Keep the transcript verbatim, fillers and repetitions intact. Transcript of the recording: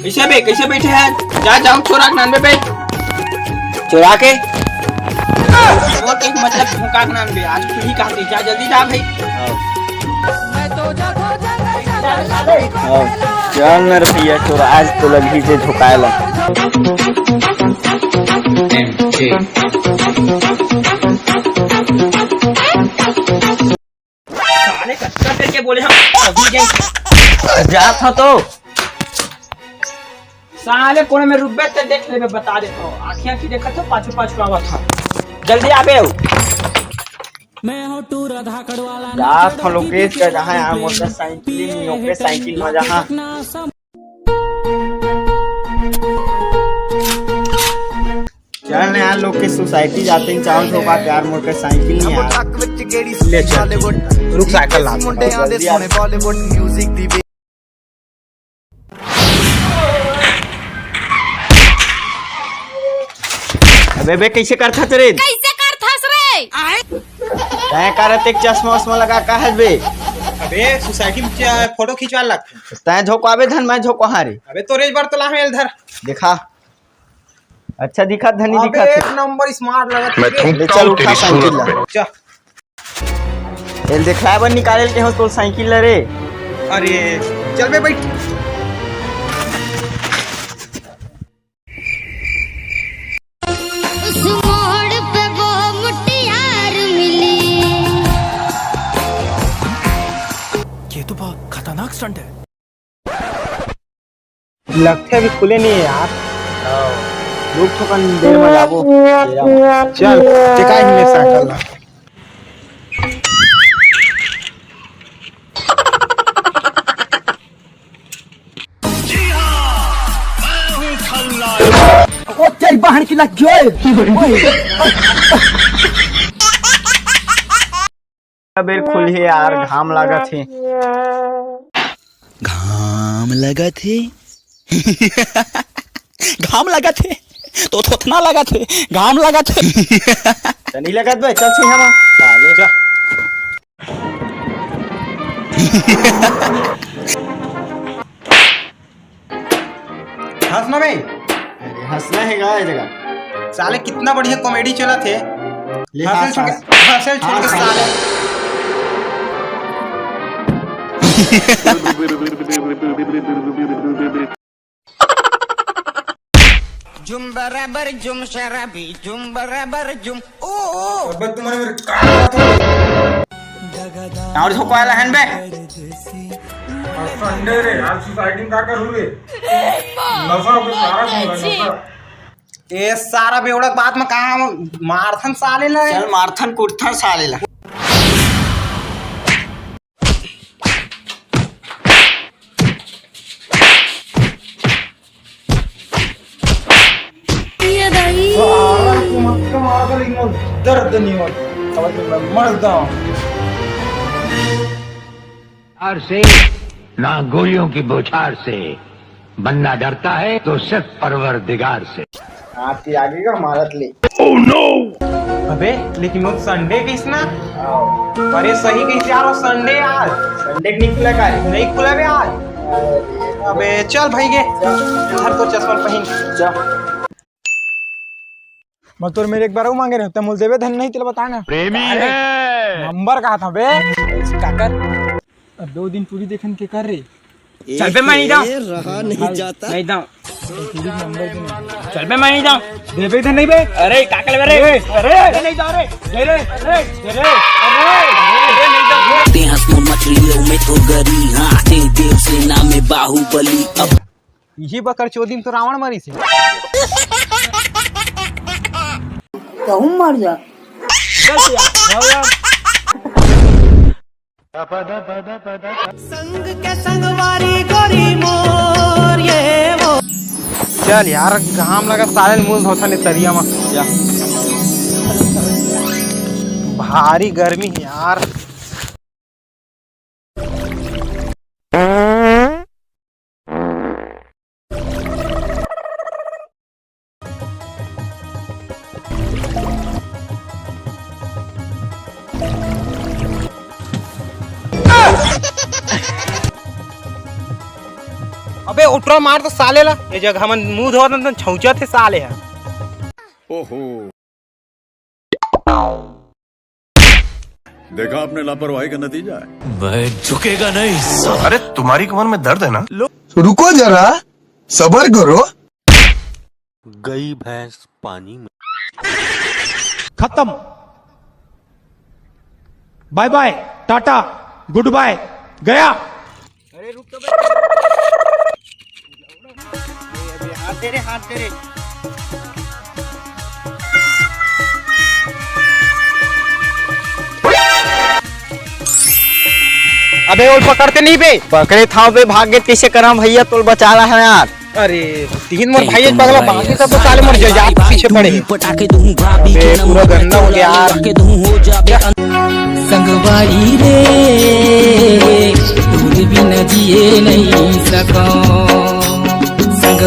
कइसे बे, कइसे बइठे हे? जा, जाओ, चोरा के लानबे बे। चोरा के? वो तो मतलब धोखा के लानबे। आज तू ही कहा जा, जल्दी जा भाई। हाँ, चल ना रे भैया, चोर, आज तो लगही से धोखाए ला। साले कतका करके बोले हम अभी गए। जात हँव तो। साले कोने में रुकबे ते देख लेबे, बता देत हँव। आँखी आँखी देखत हँव, पाछू पाछू आवत हँव। जल्दी आबे हो। जात हँव लोकेश का जहाँ यार मोटरसाइकिल नहीं, ओकरे साइकिल में जहाँ। चल ना यार, लोग के सोसाइटी जाते हैं, चावल ठोका यार, मोटरसाइकिल नहीं यार। ले चल, रुक, साइकिल ला। जल्दी आ। अबे बे, कैसे करथस रे? कैसे करथस रे? तैं करत एक चश्मा उश्मा लगा का है बे? अबे सोसाइटी में च-, फोटो खिंचवा लगथे। तैं झोंकवाबे धन, मैं झोंकवाहूँ रे। अबे तोरे एक बार तो लाहूँ एला धर। देखा। अच्छा दिखत धनी अबे दिखत हे। एक नंबर स्मार्ट लगत मैं हे। थूकता ले चल हूँ उठा तेरी साइकिल सूरत ला। पे। चल। एला देखलाए बर निकाले ल केहेंव तोर साइकिल ला रे। अरे चल बे बैठ। उस मोड़ पे वो मुटियार मिली। ये तो बहुत खतरनाक स्टंट है। लगथे अभी खुले नहीं है यार। रुक थोकन देर में जाबो। चल, टेका ही ले साइकिल ला। ओ तेरी बहन की लग गई। अबे खुलही यार, घाम लागत हे। घाम लगत हे। घाम लगत हे। तो थोथना लगत हे। घाम लगत हे। त नहीं लगत बे, चल छी हम। साले। जा। हंस ना बे। अरे हंसना हे का ये जगह? साले कितना बढ़िया कॉमेडी चलत हे। ले हंसल हंस, छोड़ के, हंस। हंसल छोड़ के हंस, हंस। साले। जुम बराबर जुम शराबी, जुम बराबर जुम। ओ, ओ। अबे तुम्हारे मेरे कान में तो और झोंकवा ला हन बे। आज संडे रे, आज सोसाइटी में का कर हुए? नशा हो गया, सारा काम है, नशा। ए सारा बेवड़ा बात में कहाँ मारथन साले ला? चल मारथन कुटथन साले ला। ये भाई। सारा को मत मारा था, लेकिन वो दर्द नहीं होता। समझ में मर जाओ। डर से, ना गोलियों की बौछार से, बंदा डरता है तो सिर्फ परवरदिगार से। आपके आगे का मारत ले। अबे लेकिन वो संडे किस ना? अरे सही किस यार, वो संडे आज। संडे नहीं खुला का रे? नहीं खुला बे आज। अबे चल भाई के, इधर तो चश्मा पहन। चल। मैं तोर मेर एक बार अउ मांगे रहे, तैं मोला देबे धन नहीं, तेला बता ना। प्रेमी अरे, है। नंबर कहा था बे? काकर? अब दो दिन टूरी देखन के कर रे। चल बे, मैं नहीं जाऊँ। रहा नहीं जाता। नहीं जाऊँ। टूरी नंबर भी नहीं। चल बे, मैं नहीं जाऊँ। देबे धन नहीं बे। अरे, काकर बे रे? अरे, अरे, नहीं जाऊँ रे। दे रे, अरे, दे रे, अरे, अरे, नहीं जाऊँ। तें हंस मोर मछली, मैं तो गरी, हाँ, तें देव सेना में बाहुबली। अब इही बकर चोदी में तो रावण मरिस हे। कहूँ मर जा। संग के संगवारी गोरी मोर ये वो। चल यार, घाम लगा साले मुंह धोता ने तरिया में। जा। भारी गर्मी हे यार। बे उठरा मार तो साले ला। ये जगह हमन मुंह धोवत हन त छौंचत हे साले ह। ओहो। देखा आपने लापरवाही का नतीजा है। मैं झुकेगा नहीं साला। अरे तुम्हारी कमर में दर्द है ना? रुको जरा, सबर करो। गई भैंस पानी में। खत्म। बाय बाय, टाटा, गुड बाय, गया। अरे रुक तो बे। अबे हाथ दे रे, हाथ दे रे। अबे ओल पकड़ते नहीं बे। पकड़े था बे, भाग गे, कैसे करा भैया, तोल बचा रहा है यार। अरे तीन मोर भाई एक पगला बाकी सब तो साले मोर जजात पीछे पड़े हैं। पटाखे दूं भाभी अबे के पूरा नंबर गंदा हो गया यार। पटाखे दूं हो जाबे अन- संगवारी रे, तोर बिना जिए नहीं सका।